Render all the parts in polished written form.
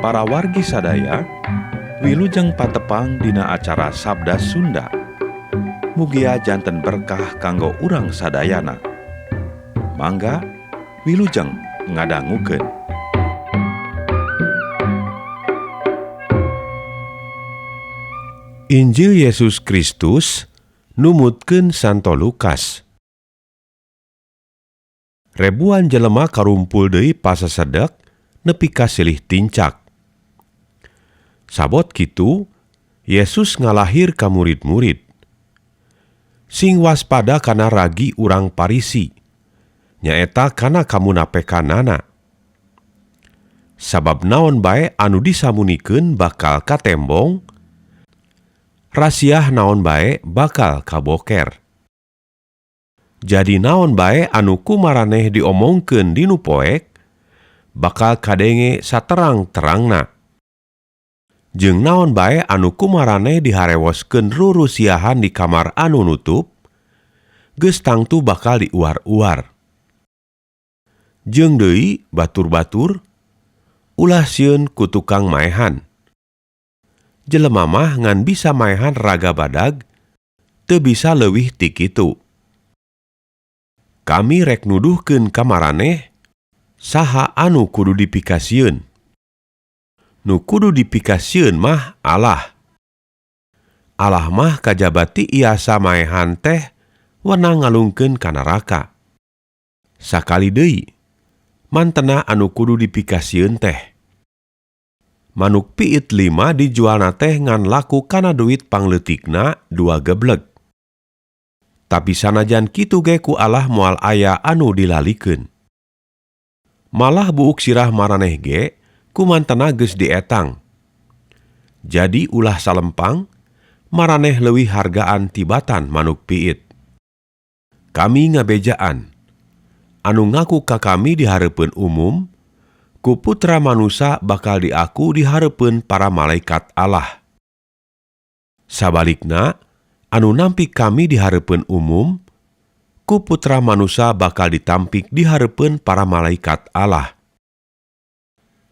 Para wargi sadaya, wilujeng patepang dina acara Sabda Sunda. Mugia janten berkah kanggo urang sadayana. Mangga wilujeng ngadangukeun. Injil Yesus Kristus numutkeun Santo Lukas. Rebuan jelema karumpul deui pasasedek nepi ka silih tincak. Sabot kitu, Yesus ngalahir ka murid-murid. Sing waspada kana ragi urang Parisi, nyaeta kana kamunapekanana. Sabab naon bae anu disamunikeun bakal katembong, rasiah naon bae bakal kaboker. Jadi naon bae anu kumaraneh diomongkeun dinu poek, bakal kadenge saterang-terangna. Jeung naon bae anu kumaraneh diharewoskeun rurusiahan di kamar anu nutup, geus tangtu bakal diuar-uar. Jeung deui batur-batur, ulah sieun ku tukang maehan. Jelema mah ngan bisa maehan raga badag, teu bisa leuwih ti kitu. Kami rek nuduhkeun ka maraneh, saha anu kudu dipikasieun. Nu kudu dipikasieun mah Allah. Allah mah kajaba ti iasa maehan teh wenang ngalungkeun ka neraka. Sakali deui, mantena anu kudu dipikasieun teh. Manuk piit 5 dijualna teh ngan laku kana duit pangleutikna 2 gebleg. Tapi sanajan kitu ge ku Allah moal aya anu dilalikeun. Malah buuk sirah maraneh ge kumantena geus dietang. Jadi ulah salempang, maraneh leuwih hargaan tibatan manuk piit. Kami ngabejaan, anu ngaku ka kami di hareupeun umum, ku putra manusa bakal diaku di hareupeun para malaikat Allah. Sabalikna, anu nampik kami di hareupeun umum, ku putra manusa bakal ditampik di hareupeun para malaikat Allah.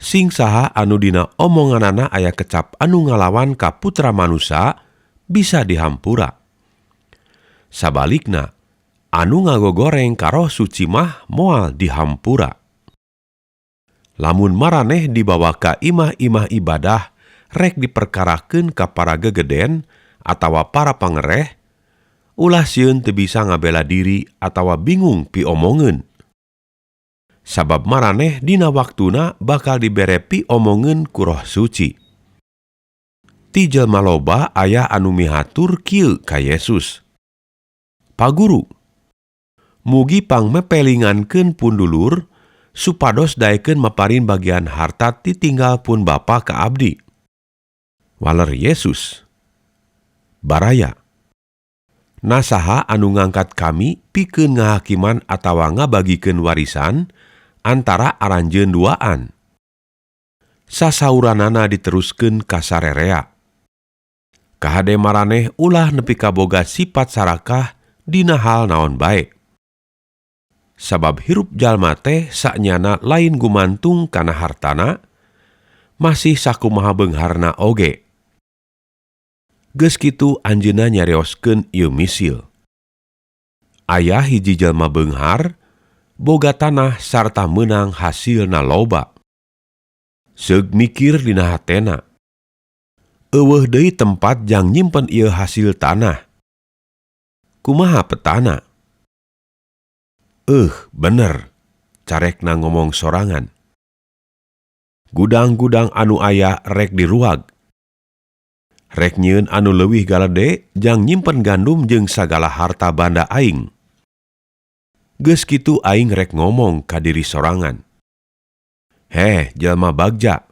Sing saha anu dina omonganana aya kecap anu ngalawan ka putra manusa bisa dihampura. Sabalikna, anu ngagogoreng ka Roh Suci mah moal dihampura. Lamun maraneh dibawa ka imah-imah ibadah rek diperkarakeun ka para gegeden atawa para pangereh, ulah sieun teu bisa ngabela diri atawa bingung piomongeun. Sabab maraneh dina waktuna bakal dibere piomongeun ku Roh Suci. Ti jelma loba aya anu mihatur kieu ka Yesus. Paguru, mugi pangmepelingankeun pundulur supados daekeun maparin bagian harta titinggal pun bapa ka abdi. Waler Yesus, baraya, nasaha anu ngangkat kami pikeun ngahakiman atawa ngabagikeun warisan antara aranjeun duaan. Sasauranana diteruskeun ka sarerea. Kahade maraneh ulah nepi ka boga sifat sarakah dina hal naon bae. Sabab hirup jalma teh saknyana lain gumantung kana hartana, masih sakumaha beungharna oge. Geus kitu anjeunna nyarioskeun ieu misil. Aya hiji jalma beunghar, boga tanah sarta meunang hasilna loba. Seug mikir dina hatena, eueuh deui tempat jang nyimpen ieu hasil tanah. Kumaha petana? Bener, carekna ngomong sorangan. Gudang-gudang anu aya rek diruag. Rek nyieun anu leuwih galede jang nyimpen gandum jeung sagala harta banda aing. Geus kitu aing rek ngomong ka diri sorangan. Heh, jelma bagja.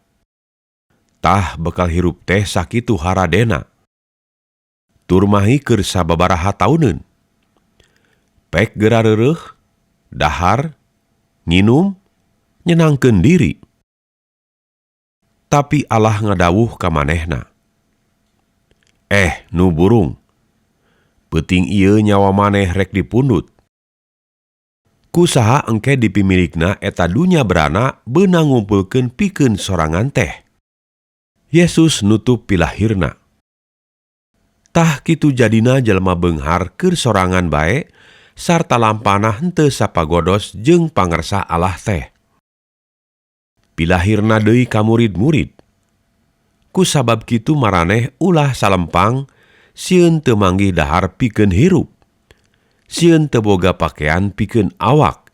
Tah bekal hirup teh sakitu haradena. Turmahi keur sababaraha tauneun. Pek geura reureuh, dahar, nginum, nyenangkeun diri. Tapi Allah ngadawuh ka manehna. Nu burung. Peuting ieu nyawa maneh rek dipundut. Kusaha engke dipimilikna eta dunya berana beunang ngumpulkeun pikeun sorangan teh. Yesus nutup pilahirna. Tah kitu jadina jelema beunghar keur sorangan bae sarta lampana henteu sapagodos jeung pangersa Allah teh. Pilahirna deui ka murid-murid. Ku sabab kitu maraneh ulah salempang sieun teu manggih dahar pikeun hirup. Sieun teu boga pakean pikeun awak.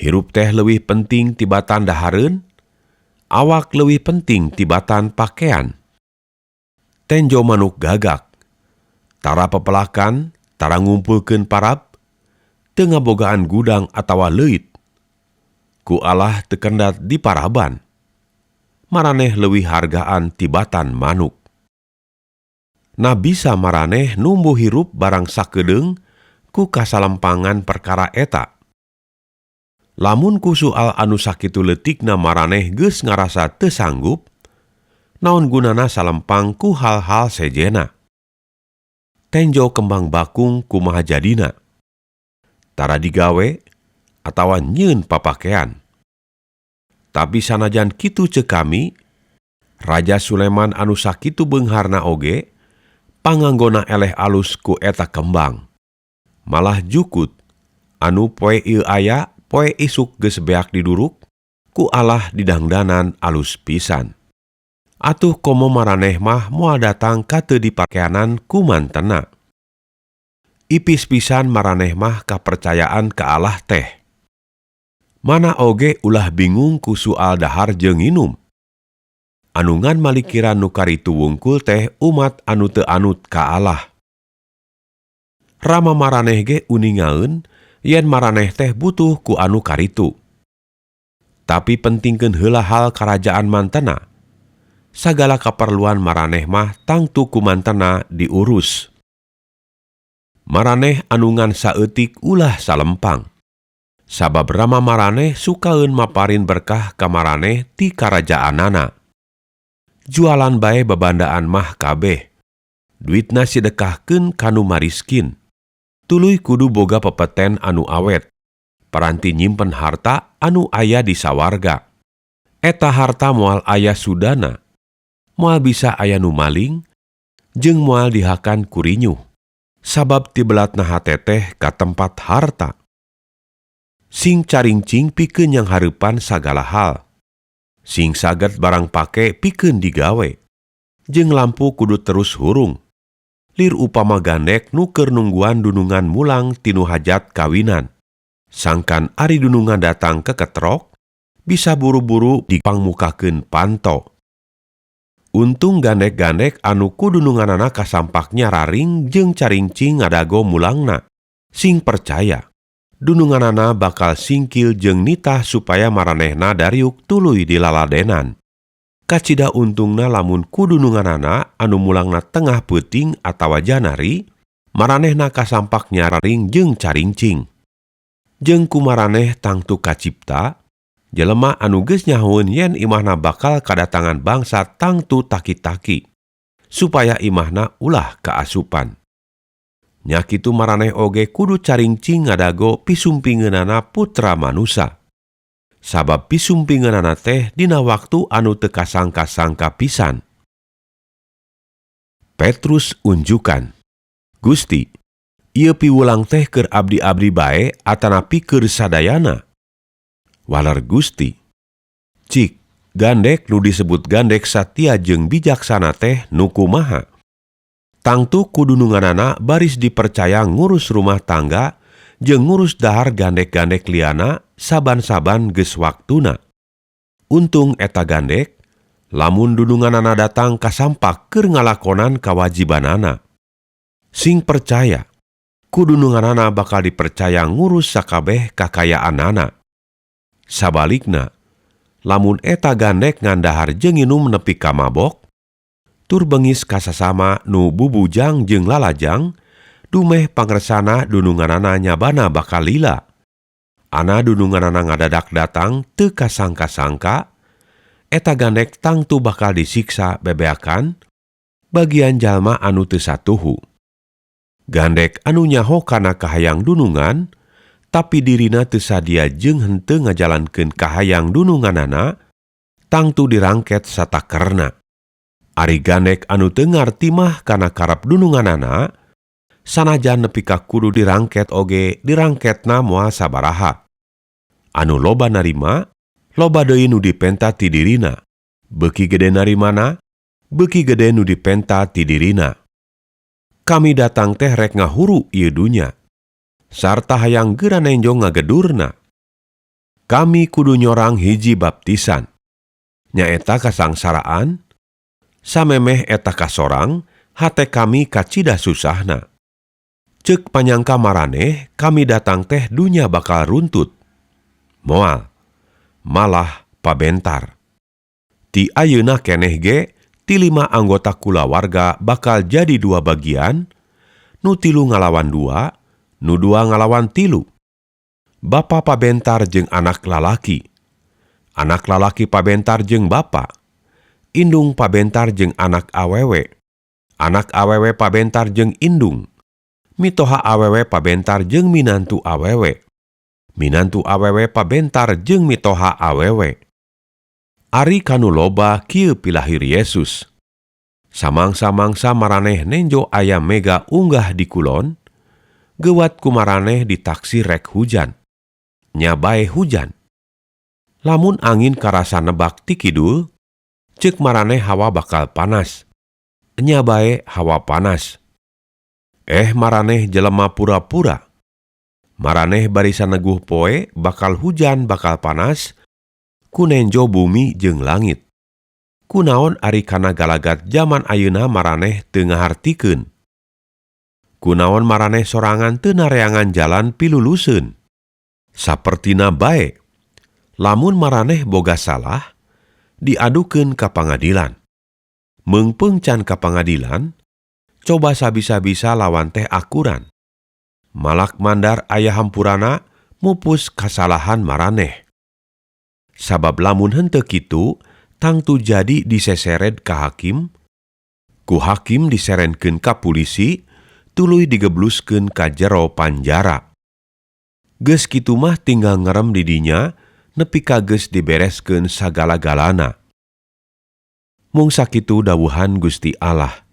Hirup teh leuwih penting tibatan dahareun, awak leuwih penting tibatan pakean. Tenjo manuk gagak, tara pepelakan, tara ngumpulkeun parab, teu ngabogaan gudang atawa leuit. Ku Allah teu kendat diparaban. Maraneh leuwih hargaan tibatan manuk. Na bisa maraneh numbuh hirup barang sakedeung ku kasalempangan perkara eta. Lamun ku soal anu sakitu leutikna maraneh geus ngarasa teu sanggup, naon gunana salempang ku hal-hal sejena. Tenjo kembang bakung kumaha jadina. Tara digawe atawa nyieun papakean. Tapi sanajan kitu ceuk kami, Raja Sulaiman anu sakitu beungharna oge, panganggona eleh alus ku eta kembang. Malah jukut, anu poe ieu aya, poe isuk geus beak diduruk, ku Allah didangdanan alus pisan. Atuh komo maraneh mah moal datang ka teu dipakeanan ku mantena. Ipis pisan maraneh mah kapercayaan ka Allah teh. Mana oge ulah bingung ku soal dahar jeung nginum. Anu ngan malikiran nu karitu wungkul teh umat anu teu anut ka Allah. Rama maraneh ge uningaeun yen maraneh teh butuh ku anu karitu. Tapi pentingkeun heula hal karajaan mantena. Sagala kaperluan maraneh mah tangtu ku mantena diurus. Maraneh anu ngan saeutik ulah salempang. Sabab Rama maraneh sukaeun maparin berkah ka maraneh ti karajaanana. Jualan bae babandaan mah kabeh. Duitna sidekahkeun ka nu mariskin. Tuluy kudu boga pepeten anu awet. Paranti nyimpen harta anu aya di sawarga. Eta harta moal aya sudana. Moal bisa aya nu maling, jeung moal dihakan ku rinyuh. Sabab tibelatna hate teh ka tempat harta. Sing caringcing pikeun yang hareupan sagala hal. Sing saget barang pake pikeun digawe. Jeung lampu kudu terus hurung. Lir upama gandek nu keur nungguan dunungan mulang tinu hajat kawinan. Sangkan ari dunungan datang ke ketrok, bisa buru-buru dipangmukakeun panto. Untung gandek-gandek anu ku dununganana kasampak nyararing jeung caringcing ngadago mulangna. Sing percaya, dununganana bakal singkil jeung nitah supaya maranehna dariuk tuluy dilaladenan. Kacida untungna lamun ku dununganana anu mulangna tengah peuting atawa janari, maranehna kasampak nyararing jeung caringcing. Jeung kumaraneh tangtu kacipta, jelema anu geus nyahoeun yen imahna bakal kadatangan bangsa tangtu taki-taki, supaya imahna ulah kaasupan. Nya kitu maraneh oge kudu caringcing ngadago pisumpingeunana putra manusa. Sabab pisumpingeunana teh dina waktu anu teu kasangka-sangka pisan. Petrus unjukan, Gusti, ieu piwulang teh keur abdi-abdi bae atanapi keur sadayana? Waler Gusti, cik, gandek nu disebut gandek satia jeung bijaksana teh nu kumaha? Tangtu kudununganana baris dipercaya ngurus rumah tangga jeung ngurus dahar gandek-gandek liana saban-saban geus waktuna. Untung eta gandek, lamun dununganana datang kasampak keur ngalakonan kawajibanana. Sing percaya, kudununganana bakal dipercaya ngurus sakabeh kakayaanana. Sabalikna, lamun eta gandek ngandahar jeung nginum nepi ka mabok, tur bengis kasasama nu bubujang jeung lalajang, dumeh pangersana dununganana nyabana bakal lila. Ana dununganana ngadadak datang teu kasangka-sangka, eta gandek tangtu bakal disiksa bebeakan, bagian jalma anu teu satuhu. Gandek anu nyaho kana kahayang dunungan, tapi dirina teu sadia jeung henteu ngajalankeun kahayang dununganana, Tangtu dirangket satakerna. Ari gandek anu teu ngarti mah kana karep dununganana, sanajan nepi ka kudu dirangket oge dirangketna moal sabaraha. Anu loba narima, loba deui nu dipenta ti dirina. Beuki gede narimana, beuki gede nu dipenta ti dirina. Kami datang teh rek ngahuru ieu dunya, sarta hayang geura nenjo ngagedurna. Kami kudu nyorang hiji baptisan. Nyaeta kasangsaraan, samemeh eta kasorang, hate kami kacida susahna. Ceuk panyangka maraneh kami datang teh dunya bakal runtut. Moal, malah pabentar. Ti ayeuna keneh ge, ti lima anggota kulawarga bakal jadi dua bagian, nu tilu ngalawan dua, nu dua ngalawan tilu. Bapa pabentar jeung anak lalaki. Anak lalaki pabentar jeung bapa. Indung pabentar jeung anak awewe. Anak awewe pabentar jeung indung. Mitoha awewe pabentar jeung minantu awewe. Minantu awewe pabentar jeung mitoha awewe. Ari kanu loba kieu pilahir Yesus. Samangsa-mangsa maraneh nenjo aya mega unggah di kulon, geuwat ku maraneh ditaksir rek hujan. Nya bae hujan. Lamun angin karasa nebak ti kidul, ceuk maraneh hawa bakal panas. Nya bae hawa panas. Eh, maraneh jelema pura-pura. Maraneh bari saneguh poe bakal hujan bakal panas, ku nenjo bumi jeung langit. Kunaon ari kana galagat jaman ayeuna maraneh teu ngahartikeun? Kunaon maraneh sorangan teu nareangan jalan piluluseun? Sapertina bae, lamun maraneh boga salah, diadukeun ka pangadilan. Meungpeung can ka pangadilan, coba sabisa-bisa lawan teh akuran. Malak mandar aya hampurana mupus kasalahan maraneh. Sabab lamun henteu kitu, tangtu jadi disesered ka hakim, ku hakim diserenkeun ka pulisi, tuluy digebluskeun ka jero panjara. Geus kitu mah tinggal ngerem di dinya nepi ka geus dibereskeun sagala-galana. Mung sakitu dawuhan Gusti Allah.